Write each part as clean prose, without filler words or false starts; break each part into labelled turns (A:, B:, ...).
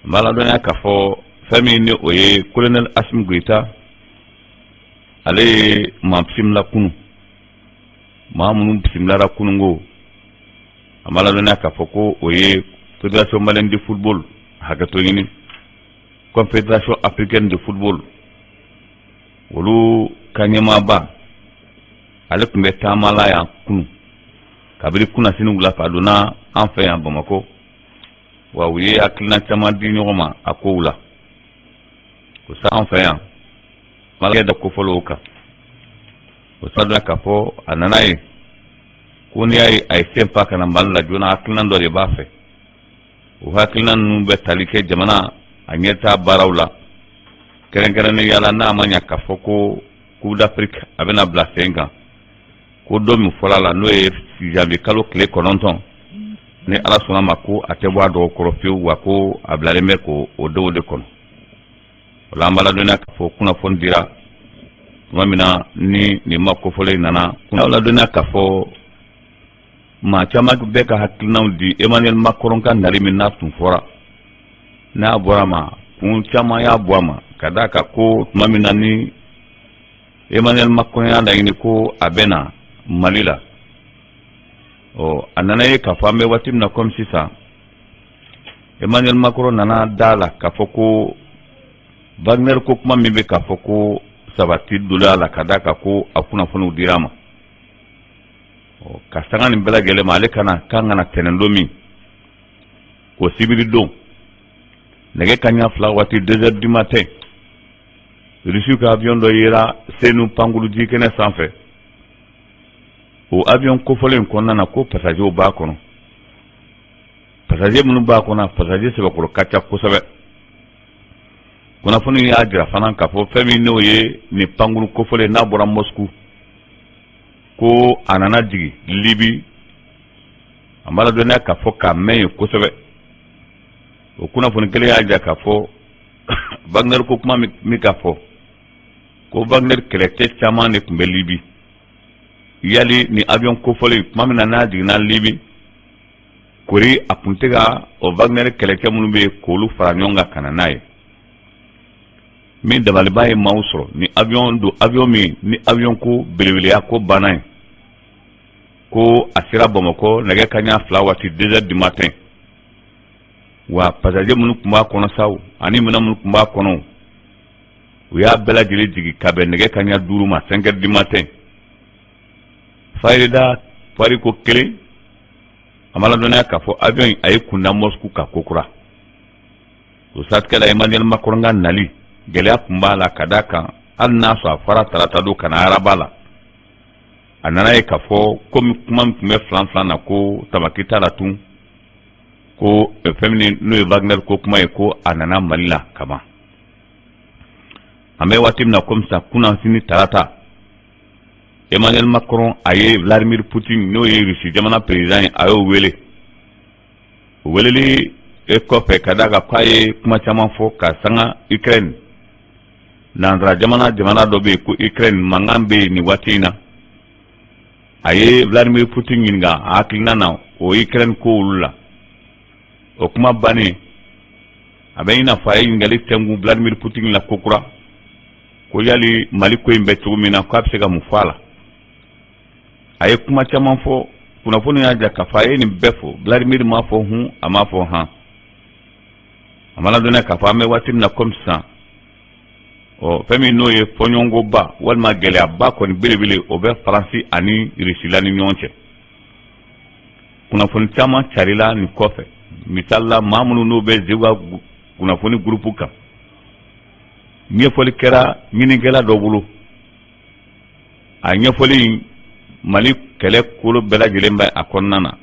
A: N b'a ladɔnniya k'a fɔ fɛn min ni o ye colonel Asimi Goyita, ale ye maa bisimila kunun, maa minnu bisimilara kununko. An b'a ladɔnniya k'a fɔ ko o ye Fédération malienne de football, hakɛto ɲini, Confédération africaine de football, olu ka ɲɛmaaba, ale tun bɛ taama la yan kunun. Kabini kunnasini wula fɛ, a donna an fɛ yan Bamakɔ. Wa u ye hakilina caman di ɲɔgɔn ma a kow la. O sa an fɛ yan malakɛ da kofɔlɔw kan, o sa k'a fɔ a nana ye ko n'i y'a ye a ye sen fa ka na Mali la joona, hakilina dɔ de b'a fɛ. O hakilina ninnu bɛ tali kɛ jamana a ɲɛtaa baaraw la, kɛrɛnkɛrɛnnenya la n'a ma ɲa k'a fɔ ko Coupe d'Afrique a bɛna bila sen kan, ko don min fɔra la, n'o ye janvier kalo tile 9, ni Ala sɔnna ma, ko a tɛ bɔ a dɔgɔ kɔrɔ fiyewu, wa ko a bilalen bɛ ko o denw de kɔnɔ. O la, an b'a ladɔnniya k'a fɔ kunnafoni dira tuma min na ni nin ma kofɔlen nana, aw ladɔnniya k'a fɔ maa caman bɛ ka hakilinaw di Emmanuel Macron ka nali min n'a tun fɔra, n'a bɔra ma, kun caman y'a bɔ a ma, ka d'a kan ko tuma min na ni Emmanuel Macron y'a laɲini ko a bɛ na Mali la, ɔ a nana ye k'a fɔ an bɛ waati min na komi sisan, Emmanuel Macron nana da la k'a fɔ ko Wagner ko kuma min bɛ k'a fɔ ko sabati donna a la, ka d'a kan ko a kunnafoniw dira a ma. Ɔ ka sanga nin bɛɛ lajɛlen ma, ale kana kan ka na tɛnɛn don min, o sibiri don, nɛgɛ kaɲa 2 waati, 2 heures du matin, Rusiw ka avion dɔ yera Senu pankuru jikɛnɛ sanfɛ. O avion kofɔlen kɔnɔna na, ko passagerw b'a kɔnɔ. Passager minnu b'a kɔnɔ, passager sɛbɛkɔrɔ ka ca kosɛbɛ. Kunnafoni y'a jira fana k'a fɔ fɛn min n'o ye nin pankuru kofɔlen n'a bɔra Moscou, ko a nana jigin Libi. An b'a ladɔnniya k'a fɔ k'a mɛn yen kosɛbɛ. O kunnafoni kelen y'a jira k'a fɔ Wagner ko kuma min ka fɔ ko Wagner kɛlɛcɛ caman de tun bɛ Libi. Yali ni avion kofɔlen, tuma min na n'a jiginna Libi, kori a tun tɛ ka o Wagner kɛlɛcɛ minnu bɛ yen k'olu fara ɲɔgɔn kan ka na n'a ye? Min dabaliba ye maaw sɔrɔ, ni avion don, avion min ni avion ko belebeleya ko banna ye, ko a sera Bamakɔ nɛgɛ kaɲa 2 waati, 2 heures du matin. Wa passager minnu tun b'a kɔnɔ saw ani minɛn minnu tun b'a kɔnɔ, u y'a bɛɛ lajɛlen jigin ka bɛn nɛgɛ kaɲa 5 ma, 5 heures du matin. Fayida fariko kelen, a ma ladɔnniya k'a fɔ avion a ye kunda Moscou ka kokura. O siratigɛ la, Emmanuel Macron ka nali, gɛlɛya tun b'a la, ka d'a kan hali n'a sɔrɔ a fɔra tarata don ka na araba la, a nana ye k'a fɔ komi kuma min tun bɛ filan filan na, ko tamaki t'a la tun, ko fɛn min n'o ye Wagner ko kuma ye, ko a nana Mali la kaban. An bɛ waati min na komi sisan, kunnasini tarata, Emmanuel Macron a ye Vladimir Poutine, n'o ye Russie jamana président ye, a y'o wele. O weleli kɔfɛ, ka d'a kan k'a ye kuma caman fɔ ka sanga Ukraine, nansara jamana, jamana dɔ bɛ yen ko Ukraine, mankan bɛ yen nin waati in na. A ye Vladimir Poutine ɲininka a hakilina na o Ukraine ko olu la. O kuma bannen, a bɛ i n'a fɔ a ye ɲininkali tɛnku Vladimir Poutine la kokura, ko yali Mali ko in bɛ cogo min na, k'a bɛ se ka mun fɔ a la. A ye kuma caman fɔ. Kunnafoni y'a jira k'a fɔ a ye nin bɛɛ fɔ, Vladimir m'a fɔ hun, a m'a fɔ han. A ma ladɔnniya k'a fɔ an bɛ waati min na komi sisan, ɔ fɛn min n'o ye fɔɲɔgɔnkɔba walima gɛlɛyaba kɔni belebele, o bɛ Faransi ani Russie ni ɲɔgɔn cɛ. Kunnafoni caman carila nin kɔfɛ. Misali la, maa minnu n'o bɛ Zeguwa kunnafoni gurupu kan, ɲɛfɔli kɛra ɲininkɛla dɔ bolo. A ɲɛfɔli in, Mali kɛlɛ kolo bɛɛ lajɛlen bɛ a kɔnɔna na.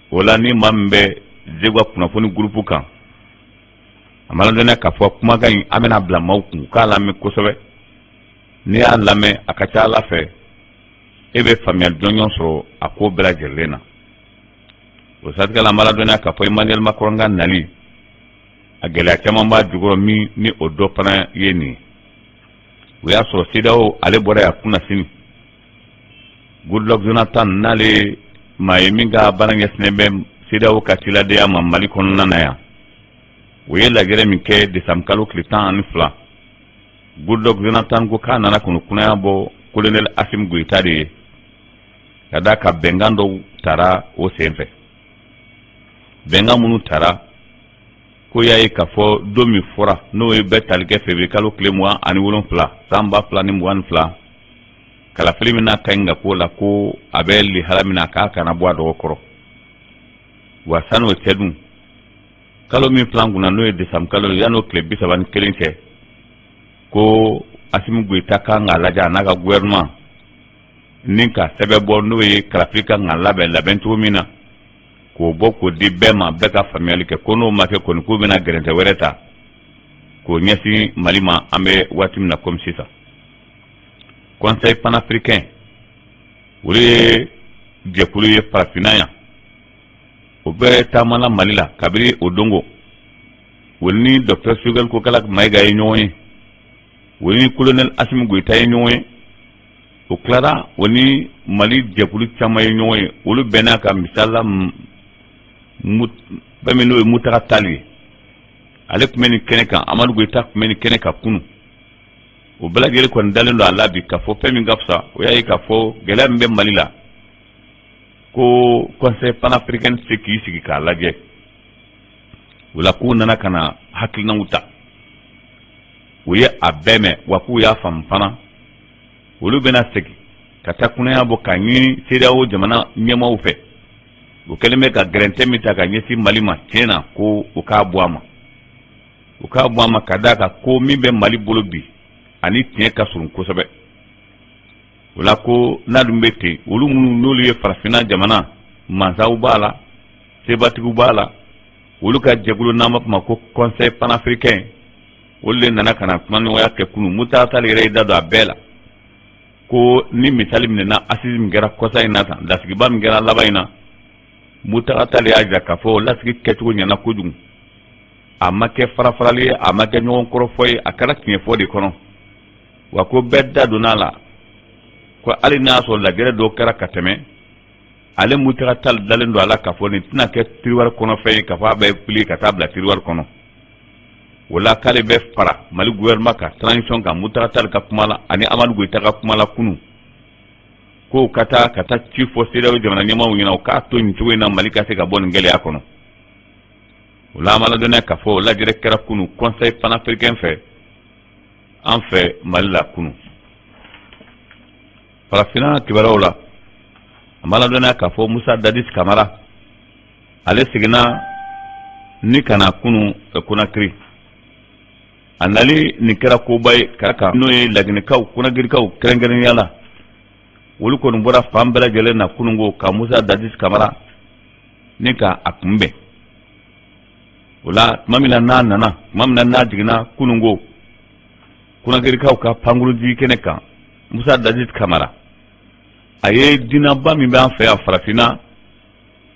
A: O la, ni maa min bɛ Zeguwa kunnafoni gurupu kan, a ma ladɔnniya k'a fɔ kumakan in, an bɛna bila maaw kun k'a lamɛn kosɛbɛ. N'i y'a lamɛn, a ka ca Ala fɛ, e bɛ faamuya jɔnjɔn sɔrɔ a ko bɛɛ lajɛlen na. O siratigɛ la, an b'a ladɔnniya k'a fɔ Emmanuel Macron ka nali, a gɛlɛya caman b'a jukɔrɔ, min ni o dɔ fana ye nin ye. O y'a sɔrɔ CEDEAO ale bɔra yan kunnasini. Goodluck Jonathan, n'ale maa ye min ka baara ɲɛsinnen bɛ CEDEAO ka ciladenya ma Mali kɔnɔna na yan. O ye lajɛrɛ min kɛ desanburukalo tile 12, Goodluck Jonathan ko k'a nana k'u kunnaya bɔ kolonɛli Asimi Goyita de ye, ka d'a kan bɛnkan dɔw tara o senfɛ. Bɛnkan minnu tara, ko y'a ye k'a fɔ don min fɔra, n'o ye bɛ tali kɛ février kalo tile 27 san 2022, kalafili min n'a ka ɲi ka k'o la, ko a bɛ lihala min na, k'a kana bɔ a dɔgɔ kɔrɔ. Wa san'o cɛ dun, kalo min filɛ an kunna, n'o ye desanburu kalo ye, yan'o tile 31 cɛ, ko Asimi Goyita kan k'a lajɛ a n'a ka gouvernement ni ka sɛbɛn bɔ, n'o ye kalafili kan ka labɛn labɛn cogo min na, k'o bɔ k'o di bɛɛ ma, bɛɛ ka faamuyali kɛ. Ko n'o ma kɛ kɔni, k'u bɛna gɛrɛntɛ wɛrɛ ta k'o ɲɛsin Mali ma an bɛ waati min na komi sisan. Conseil panafricain, olu ye jɛkulu ye farafinna yan, o bɛ taamala Mali la kabini o dongo. Olu ni docteur Choguel Kokala Mayiga ye ɲɔgɔn ye, olu ni colonel Asimi Goyita ye ɲɔgɔn ye, o tilara o ni Mali jɛkulu caman ye ɲɔgɔn ye. Olu bɛn'a ka misali la, fɛn min n'o ye Mutaga Tall ye, ale tun bɛ nin kɛnɛ kan. Amadu Goyita tun bɛ nin kɛnɛ kan kunun. O bɛɛ lajɛlen kɔni dalen don a la bi k'a fɔ fɛn min ka fisa, o y'a ye k'a fɔ gɛlɛya min bɛ Mali la, ko Conseil panafricain tɛ se k'i sigi k'a lajɛ. O la k'u nana ka na hakilinaw ta, u ye a bɛɛ mɛn, wa k'u y'a faamu fana. Olu bɛna segin ka taa kunnaya bɔ k'a ɲini CEDEAO jamana ɲɛmaaw fɛ, o kɛlen bɛ ka gɛrɛntɛ min ta ka ɲɛsin Mali ma, tiɲɛ na ko u k'a bɔ a ma, u k'a bɔ a ma, ka d'a kan ko min bɛ Mali bolo bi ani tiɲɛ ka surun kosɛbɛ. O la ko n'a dun bɛ ten, olu minnu n'olu ye farafinna jamana mansaw b'a la, sebatigiw b'a la, olu ka jɛkulu n'an b'a fɔ ma ko Conseil panafricain, olu de nana ka na kumaɲɔgɔnya kɛ kunun. Mutaga Tall yɛrɛ y'i da don a bɛɛ la, ko ni misali minɛna assise min kɛra kɔsa in na tan, lasigiba min kɛra laban in na, Mutaga Tall y'a jira k'a fɔ lasigi kɛcogo ɲɛna kojugu. A ma kɛ farafarali ye, a ma kɛ ɲɔgɔn kɔrɔfɔ ye, a kɛra tiɲɛfɔ de kɔnɔ. Wa ko bɛɛ da donna a la, ko hali n'a y'a sɔrɔ lajɛrɛ dɔw kɛra ka tɛmɛ, ale Mutaga Tall dalen don a la k'a fɔ nin tɛna kɛ tiroir kɔnɔfɛn ye, k'a fɔ a bɛ fili ka taa bila tiroir kɔnɔ. O la k'ale bɛ fara Mali gouvernement kan, transition kan. Mutaga Tall ka kuma la ani Amadu Goyita ka kuma la kunun, k'o ka taa ka taa ci fɔ CEDEAO jamana ɲɛmaaw ɲɛna, u k'a to nin cogo in na, Mali ka se ka bɔ nin gɛlɛya kɔnɔ. O la an b'a ladɔnniya k'a fɔ o lajɛrɛ kɛra kunun Conseil panafricain fɛ an fɛ Mali la kunun. Farafinna kibaruyaw la, an b'a ladɔnniya k'a fɔ Musa Dadis Kamara, ale seginna ni ka na kunun Konakiri. A nali nin kɛra koba ye ka kan, n'o ye Laginɛkaw, Konakirikaw kɛrɛnkɛrɛnnenya la, olu kɔni bɔra fan bɛɛ lajɛlen na kununko ka Musa Dadis Kamara ni ka a kunbɛn. O la tuma min na n'a nana, tuma min na n'a jiginna kununko Konakirikaw ka pankurunjigi kɛnɛ kan, Musa Dadis Kamara, a ye dinaba min bɛ an fɛ yan farafinna,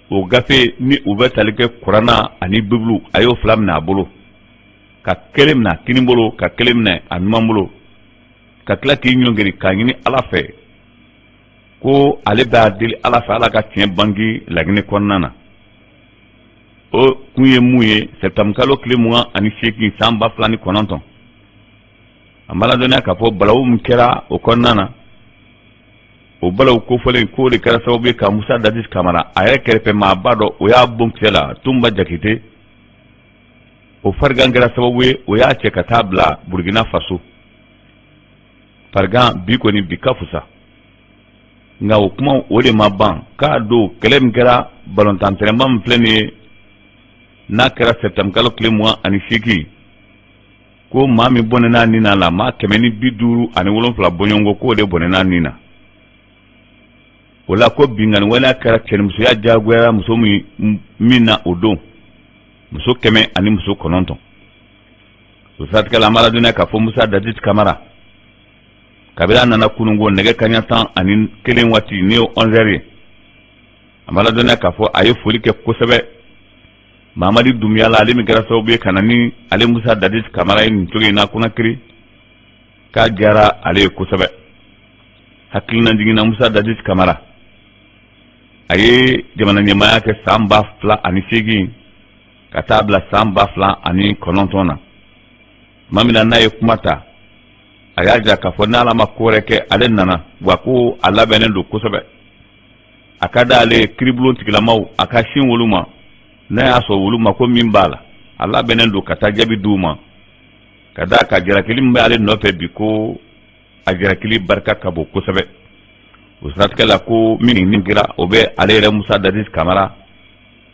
A: o gafe ni u bɛ tali kɛ kuranna ani bibulu, a y'o fila minɛ a bolo, ka kelen minɛ a kini bolo, ka kelen minɛ a numan bolo, ka tila k'i ɲɔngiri k'a ɲini Ala fɛ ko ale b'a deli Ala fɛ, Ala ka tiɲɛ bangi Laginɛ kɔnɔna na. O kun ye mun ye? Sɛptanburu kalo tile 28 san 2009, an b'a ladɔnniya k'a fɔ balawu min kɛra o kɔnɔna na, o balawu kofɔlen k'o de kɛra sababu ye ka Musa Dadis Kamara, a yɛrɛ kɛrɛfɛ maaba dɔ, o y'a bon kisɛ la, Tunba Jakite. O farigan kɛra sababu ye, o y'a cɛ ka taa bila Burkina Faso. Farigan bi kɔni bi ka fusa, nka o kuma o de ma ban k'a don kɛlɛ min kɛra balontan tɛrɛnba min filɛ nin ye, n'a kɛra sɛptanburu kalo tile 28, ko maa min bɔnɛna ni na la, maa 157 bɔɲɔgɔnko, k'o de bɔnɛna ni na. O la ko binkanni waleya kɛra, cɛnimusoya diyagoyara muso min na o don, muso 109. O siratigɛ la, an b'a ladɔnniya k'a fɔ Musa Dadis Kamara, kabini a nana kununko nɛgɛ kaɲa 11 waati, n'o ye 11 heures ye, an b'a ladɔnniya k'a fɔ a ye foli kɛ kosɛbɛ Mamadi Dunbiya la, ale min kɛra sababu ye ka na ni ale Musa Dadis Kamara ye nin cogo in na Konakiri, k'a diyara ale ye kosɛbɛ. Hakilina jiginna, Musa Dadis Kamara, a ye jamana ɲɛmaaya kɛ san 2008. ka taa bila san 2009 na. Tuma min na n'a ye kuma ta, a y'a jira k'a fɔ n'Ala ma ko wɛrɛ kɛ, ale nana wa ko a labɛnnen don kosɛbɛ. A ka d'ale ye kiribulon tigilamaw a ka sin olu ma, n'a y'a sɔrɔ olu ma ko min b'a la, a labɛnnen don ka taa jaabi d'u ma, ka d'a kan jalakili min bɛ ale nɔfɛ bi, ko a jalakili barika ka bon kosɛbɛ. O siratigɛ la, ko min nin kɛra, o bɛ ale yɛrɛ Musa Dadis Kamara,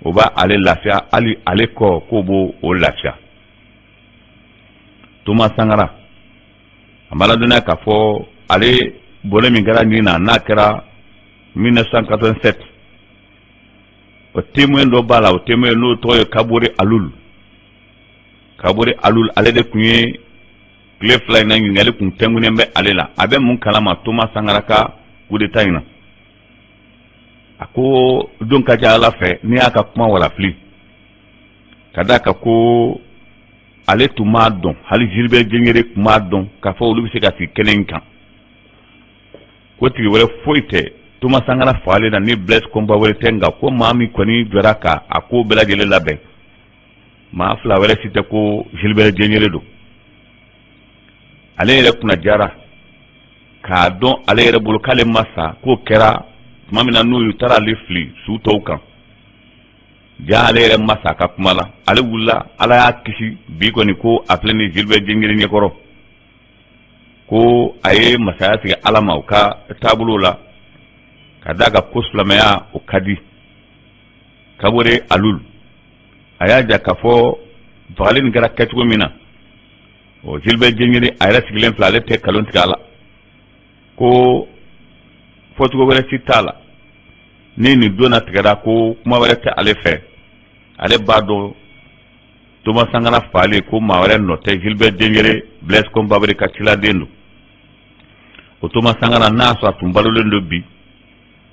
A: o b'a ale lafiya, hali ale kɔ k'o b'o o lafiya. Toma Sankara, an b'a ladɔnniya k'a fɔ ale bɔnɛ min kɛra nin na, n'a kɛra 1987, o témoin dɔ b'a la. O témoin, n'o tɔgɔ ye Kabore Alul. Kabore Alul, ale de tun ye tile 2 in na ɲininkali kun tɛnkunnen bɛ ale la, a bɛ mun kalama Toma Sankara ka coup d'état in na. A ko don ka ca Ala fɛ n'i y'a ka kuma walafili, ka d'a kan ko ale tun m'a dɔn, hali Gilbert Diendéré tun m'a dɔn k'a fɔ olu bɛ se ka sigi kɛnɛ in kan, ko tigi wɛrɛ foyi tɛ Toma Sankara fagalen na ni Blaise Compaoré tɛ. Nka ko maa min kɔni jɔra ka a ko bɛɛ lajɛlen labɛn, maa fila wɛrɛ si tɛ, ko Gilbert Diendéré don. Ale yɛrɛ kunna jara k'a dɔn ale yɛrɛ bolo k'ale ma sa, k'o kɛra tuma min na n'u y'u taara ale fili su tɔw kan. Ja ale yɛrɛ ma sa a ka kuma la, ale wulila, Ala y'a kisi. Bi kɔni, ko a filɛ ni Gilbert Diendéré ɲɛkɔrɔ, ko a ye masaya sigi Ala ma o ka taabolo la, ka d'a kan ko silamɛya o ka di. Kabore Alul, a y'a jira k'a fɔ fagali nin kɛra kɛcogo min na, o Gilbert Diendéré a yɛrɛ sigilen filɛ, ale tɛ nkalon tigɛ a la, ko fɔcogo wɛrɛ si t'a la. Ni nin donna tigɛra, ko kuma wɛrɛ tɛ ale fɛ, ale b'a dɔn Toma Sankara fagali, ko maa wɛrɛ nɔ tɛ, Gilbert Diendéré, Blaise Compaoré ka ciladen don. O Toma Sankara, n'a sɔrɔ a tun balolen don bi,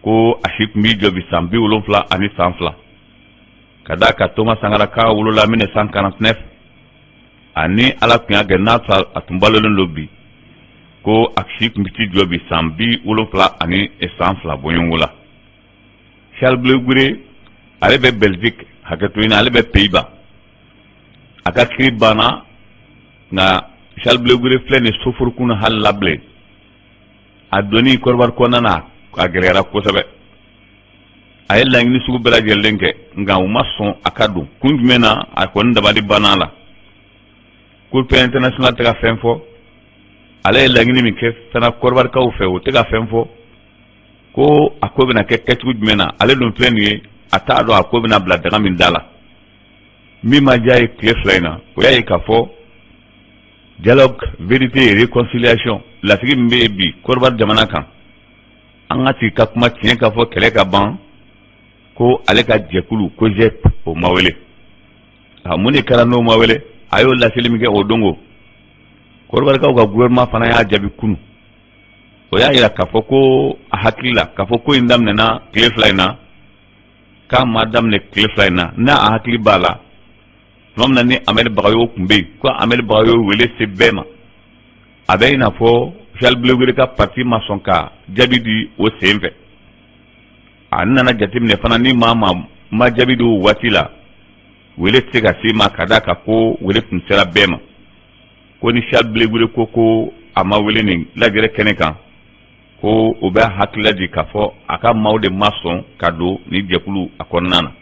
A: ko a si tun b'i jɔ bi san 72 san 2, ka d'a kan Toma Sankara k'a wolola 1949. Ani Ala tun y'a kɛ n'a sɔrɔ a tun balolen don bi, ko a si tun bɛ t'i jɔ bi san 72 san 2 bɔɲɔgɔnko la. Charles Blé Goudé, ale bɛ Belgique, hakɛto ɲini, ale bɛ Pays-Bas, a ka kiri banna. Nka Charles Blé Goudé filɛ nin soforokun na hali labilen, a donni Kɔdiwari kɔnɔna na, a gɛlɛyara kosɛbɛ. A ye laɲini sugu bɛɛ lajɛlen kɛ, nka u ma sɔn a ka don. Kun jumɛn na? A kɔni dabali banna la. Cour pénale internationale tɛ ka fɛn fɔ. Ale ye laɲini min kɛ fana Kɔdiwarikaw fɛ, o tɛ ka fɛn fɔ, ko a ko bɛna kɛ kɛcogo jumɛn na. Ale dun filɛ nin ye, a t'a dɔn a ko bɛna bila daga min da la. Min ma diya ye tile 2 in na, o y'a ye k'a fɔ dialogue, vérité et réconciliation lasigi min bɛ yen bi Kɔdiwari jamana kan, an ka sigi ka kuma tiɲɛ ka fɔ, kɛlɛ ka ban, ko ale ka jɛkulu ko JEP, o ma wele. A mun de kɛra n'o ma wele? A y'o laseli min kɛ o don ko Kɔdiwarikaw ka gouvernement fana y'a jaabi kunu. O y'a yira k'a fɔ ko a hakili la k'a fɔ ko in daminɛna tile 2 in na, k'a ma daminɛ tile 2 in na. N'a a hakili b'a la, tuma min na ni Amɛdi Bagayogo tun bɛ yen, ko Amɛdi Bagayogo wele se bɛɛ ma, a bɛ i n'a fɔ Charles Blé Goudé ka parti ma sɔn ka jaabi di o sen fɛ. A nana jateminɛ fana, ni maa maa ma jaabi di o waati la, wele tɛ se ka se ma, ka d'a kan ko wele tun sera bɛɛ ma. Ko ni Charles Blé Goudé ko a ma wele nin lajɛrɛ kɛnɛ kan, ko o bɛ hakilila di k'a fɔ a ka maaw de ma sɔn ka don ni jɛkulu a kɔnɔna na.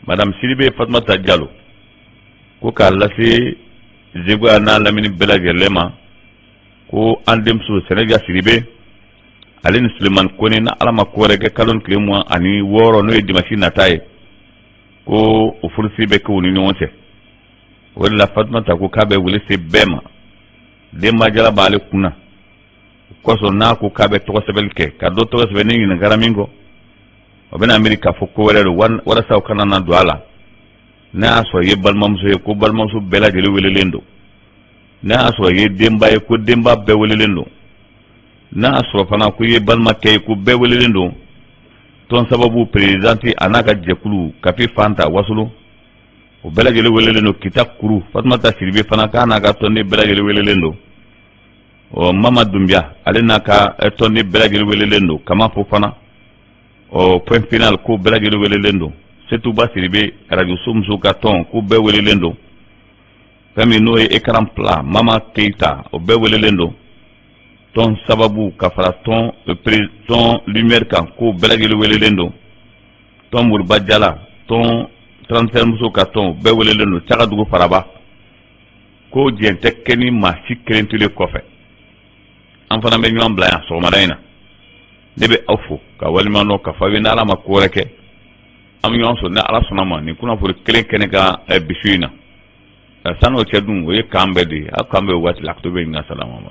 A: Madame Sidibe Fatumata Jalo ko k'a lase Zeguwa n'a lamini bɛɛ lajɛlen ma, ko an denmuso Sɛnɛja Sidibe, ale ni Sulemani Kone, na Ala ma ko wɛrɛ kɛ, kalo tile 26, n'o ye dimanche nata ye, ko o furusiri bɛ kɛ u ni ɲɔgɔn cɛ. O de la Fatumata ko k'a bɛ wele se bɛɛ ma. Denba jala b'ale kunna, o kosɔn n'a ko k'a bɛ tɔgɔ sɛbɛnni kɛ, ka dɔ tɔgɔ sɛbɛn, ni ɲininkara min kɔ, o bɛna miiri k'a fɔ ko wɛrɛ don, walasa o kana na don a la. N'a y'a sɔrɔ i ye balimamuso ye, ko balimamuso bɛɛ lajɛlen welelen don. N'a y'a sɔrɔ i ye denba ye, ko denba bɛɛ welelen don. N'a y'a sɔrɔ fana ko i ye balimakɛ ye, ko bɛɛ welelen don. Tɔn sababu présidente a n'a ka jɛkulu, Kafi Fanta Wasolo, o bɛɛ lajɛlen welelen don. Kita Kuru Fatumata Sidibe fana, k'a n'a ka tɔnden bɛɛ lajɛlen welelen don. Ɔ Mama Dunbiya, ale n'a ka tɔnden bɛɛ lajɛlen welelen don. Kama fo fana, ɔ Point Final, ko bɛɛ lajɛlen welelen don. Setuba Sidibe, arajoso musow ka tɔn, ko bɛɛ welelen don. Fɛn min n'o ye écran plat, Mama Keyita, o bɛɛ welelen don. Tɔn sababu ka fara tɔn tɔn lumière kan, ko bɛɛ lajɛlen welelen don. Tɔn Moriba Jala, tɔn transfert musow ka tɔn, bɛɛ welelen don. Cagadugu Faraba, ko diɲɛ tɛ kɛ ni maa si kelen tile kɔfɛ. An fana bɛ ɲɔgɔn bila yan sɔgɔmada in na. Ne bɛ aw fo ka walima dɔn ka fɔ aw ye, ni Ala ma ko wɛrɛ kɛ, an bɛ ɲɔgɔn sɔrɔ ni Ala sɔnna ma nin kunnafoni kelen kɛnɛ kan bi su in na. San'o cɛ dun, o ye k'an bɛɛ de ye. Aw k'an bɛn waati la. A to bɛ ɲininka salama ma.